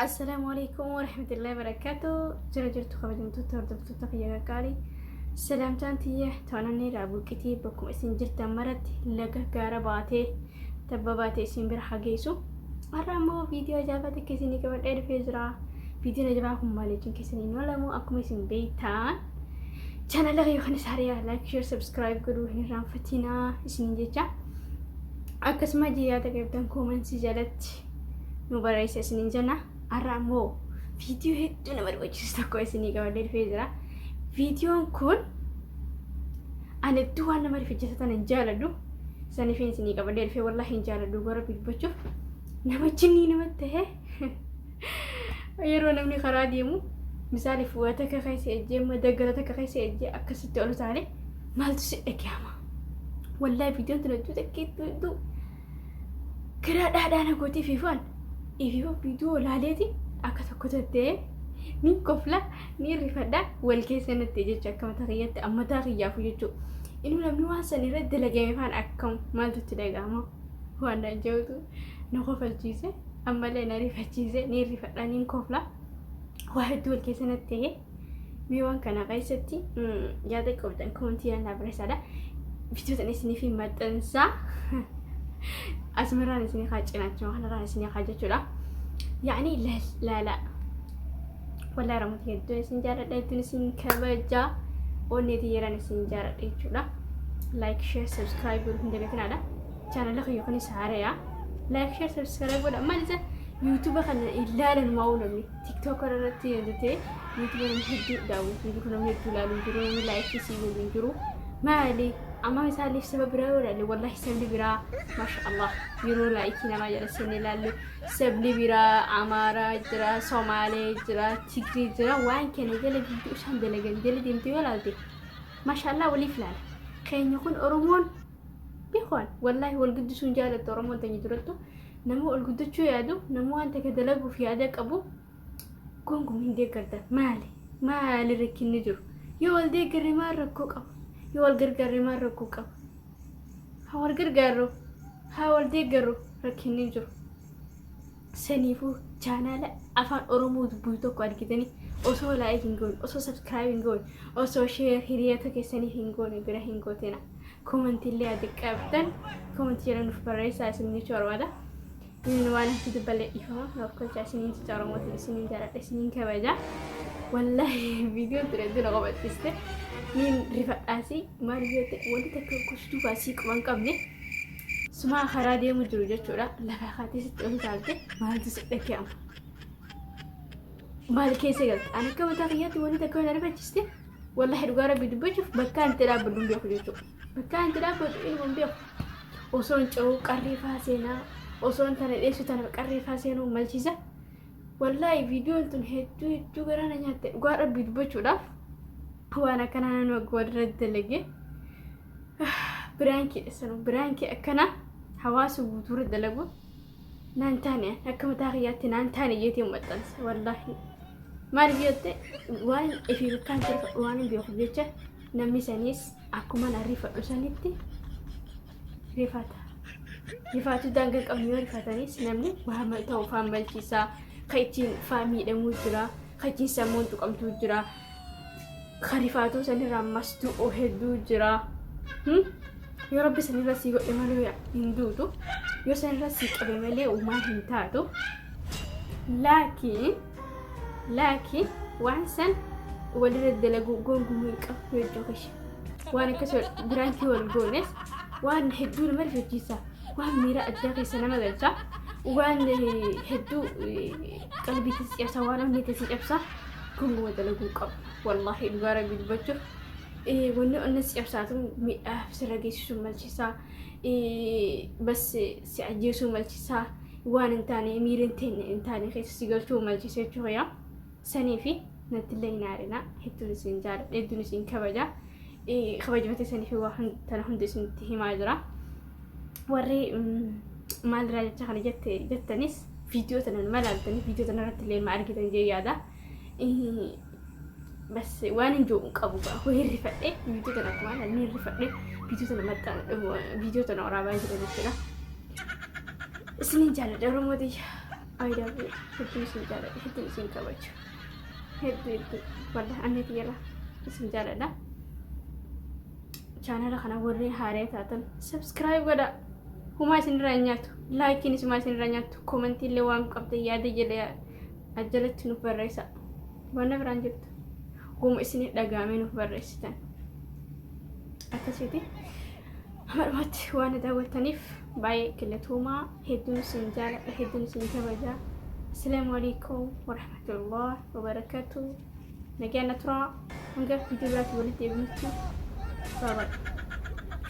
Assalaamu alaikum warahmatullahi wabarakatuh. Jira jirtu kabajamtoota hordoftoota kiyya qaqqaalii. Salaamtaan tiyya toonanni irraa burqitii bakkuma isin jirtan maratti laga gaara baatee tabba baatee isin bira hageessu. Har'a immoo viidiyoo ajaa'ibaa takka isinii qabadhee dhufee jira. Viidiyoon ajaa'ibaa kun maal jechuun keessan hin oolamu akkuma isin beektan. Chaanala kiyya kanis hariyaa like, share, subscribe godhuu hin irraanfatinaa isiniin jecha. Akkasuma yaada qabdan koomentii jalatti nu barreessa isiniin jenna. Har'a ammoo viidiyoo hedduu nama rifachiisu tokko isinii qabadhee dhufee jira. Viidiyoon kun ani hedduu waan nama rifachiisa tana hin jaaladhu. Saniifin isinii qabadhee dhufee wallaahi hin jaaladhu gara dubbachuuf. Nama jinnii namatti ta'e yeroo namni karaa deemu misaaliif waa takka keessa ejjee daggala takka keessa ejjee akkasitti ol taane maaltu si dhagahama? Wallaahi viidiyoon tun hedduu takka hedduu hedduu Garaa dhaadhaa na gootee fiifaan ifiifuu viidiyoo laaleeti akka tokko tattee ni kofla ni rifadha wal keessa natti jecha akka mataa kiyyaatti ammataa kiyyaafu jechuudha. Inni namni waan san irratti dalagame faan akkam maaltu itti dhaga'ama waan naan jedhutu na kofalchiise ammallee na rifachiise ni rifadha ni kofla waa hedduu wal keessa natti ta'e. Mee waan kana keessatti yaada qabdan komentii naa barreessaadha. Viidiyoo sana isiniif maxxansaa. Asumarraan isinii haa cinaachuma kanarraan isinii haa jechuudha. Yaani laala. Wallaahi Oromooti hedduun isin jaalladha hedduun isin kabaja. Onneetii yeran isin jaalladha jechuudha. Like, share, subscribe godhuu hin dagatinaadha. Chaanala kiyya kunis haaraya. Like, share, subscribe godha. Maal isa YouTube kana ilaalan maa'uu namni. TikTok irratti hojjetee YouTube namni hedduu daawwatu hin jiru, namni hedduu ilaalu hin jiru, namni laayikii sii godhu hin jiru. Maali? Amma isaaniif saba biraa yoo ilaalle wallahi sabni biraa masha Allah yeroo laayikii namaa jala seenne ilaalle sabni biraa Amaaraa jira, Somaalee jira, Tigrii jira waan kana jala viidiyoo isaan dalagan jala deemte yoo ilaalte masha Allah waliif ilaala. Keenya kun Oromoon beekwaan wallahi wal guddisuun jaalattu Oromoon teenya durattu Nama ol guddachuu yaadu, nama waan takka dalaguuf yaada qabu gonkumaa hin deeggartan. Maali? Maali rakkinni jiru? Yoo wal deeggarre maal rakkoo qaba? Yoo wal gargaarre maal rakkoo qaba? Haa wal gargaarru, haa wal deeggarru rakkinni hin jiru. Saniifuu chaanaala afaan Oromoo dubbisu tokko argitanii osoo laayik hin goone, osoo sabskiraayib hin goone, osoo sheer hiriyoota keessaniif hin goone bira hin gootina. Comment illee ati qabdan comment jala nuuf barreessaa isin jechuu barbaada. Inni waan itti dubballee dhiifama naaf kolchaa isiniin jecha Oromootiin isiniin jaaladha isiniin kabaja. Wallaahi viidiyoon ture hedduu na qofachiiste. Niin rifadhaasi maal yoo ta'e wanti takka gosa duubaasii quba hin qabne sumaa karaa deemu jiru jechuudha. Lafa kaatee sitti ol taalte maaltu si dhaga'ama? Maal keessa galte? Ani akka mataa kiyyaatti wanti takka na rifachiiste Wallahi dhugaa rabbii dubbachuuf bakka ani itti dhaabbadhu hin beeku jechuudha. Bakka ani itti dhaabbadhu ilma hin beeku. Osoo hin ce'uu qarree faa seenaa, osoo hin tana dheessu tana qarree faa seenuu malchiisa. Wallahi viidiyoon tun hedduu hedduu garaa na nyaatte dhugaa rabbii dubbachuudhaaf waan akkanaa nan waggaa walirratti dalage. Biraankii sanu biraankii akkanaa hawaasa guutuurra dalagu naan taane akka mataa kiyyaatti naan taane jeetii maxxanse wallaahi. Maaliif yoo jette waan ifii bakkaan tirfadhu waan hin beekuuf jecha namni saniis akkuma na rifadhu sanitti rifata. Rifaatuu daangaa hin qabne yoo rifatanis namni waa ta'u faan malchiisaa, kan ittiin faa miidhamuu jira, kan ittiin sammuun tuqamtuu jira, kan rifaatuu sanirraa ammas du'u hedduu jira. Yoo rabbi sanirra sii godhe malee hin duutu. Yoo sanirra sii qabe malee uumaa hin taatu. Laakiin Laakiin waan san walirra dalaguu gonkumaa hin qabdu jechuu kiyya. Waan akkas biraankii wal goones waan hedduu nama rifachiisa. Waan miira addaa keessa nama galcha. Waan hedduu qalbii keessa cabsa, waan onnee keessa cabsa gonkumaa dalaguu qabu. Wallaahi dhugaa rabbii dubbachuuf wanni onnee si cabsaatu miidhaa sirra geessisuu malchisaa. Bas si ajjeesuu malchisaa. Waan hin taane miira hin teenne hin taane keessa si galchuu malchise jechuu kiyya. Sanii fi nattillee hin aarina. Hedduun isin jaaladha, hedduun isin kabaja. Kabajamate sanii fi waa tana hundi isinitti himaa jira. Warri maalirraa jecha kana jette jettanis viidiyoo tana numa ilaaltanii viidiyoo tana irratti illee ma argitan jee yaada. Bas waan hin jiru hin qabu gaa hoo hirrifadhe viidiyoo tana akkuma ni hirrifadhe viidiyoo tana maxxan viidiyoo tana waraabaa jira jechuudha. Isinin jaaladha Oromoo tiyya. I love you. Hedduun isin jaaladha, hedduun isin kabaja. Hedduu hedduu wallahi anni tiyyala isin jaaladha. Chaanala kana warreen haaraa taatan subscribe godha. Humaa isin irraa hin nyaatu. Laayikiin humaa isin irraa nyaatu. Komantii illee waan qabdan yaada jedhe ajjalatti nuuf barreessa. Waan biraan jirtu. Huma isin dhagaamee nuuf barreessitan. Akkasiiti. Hamma dhumaatti waan daawwattaniif baay'ee galatoomaa. Hedduun isin jaaladha, hedduun isin kabaja. Assalaamu alaikum warahmatullahi wabarakatuh. Nagaan na turaa. Hanga viidiyoo biraatti walitti deebinutti. Bye bye.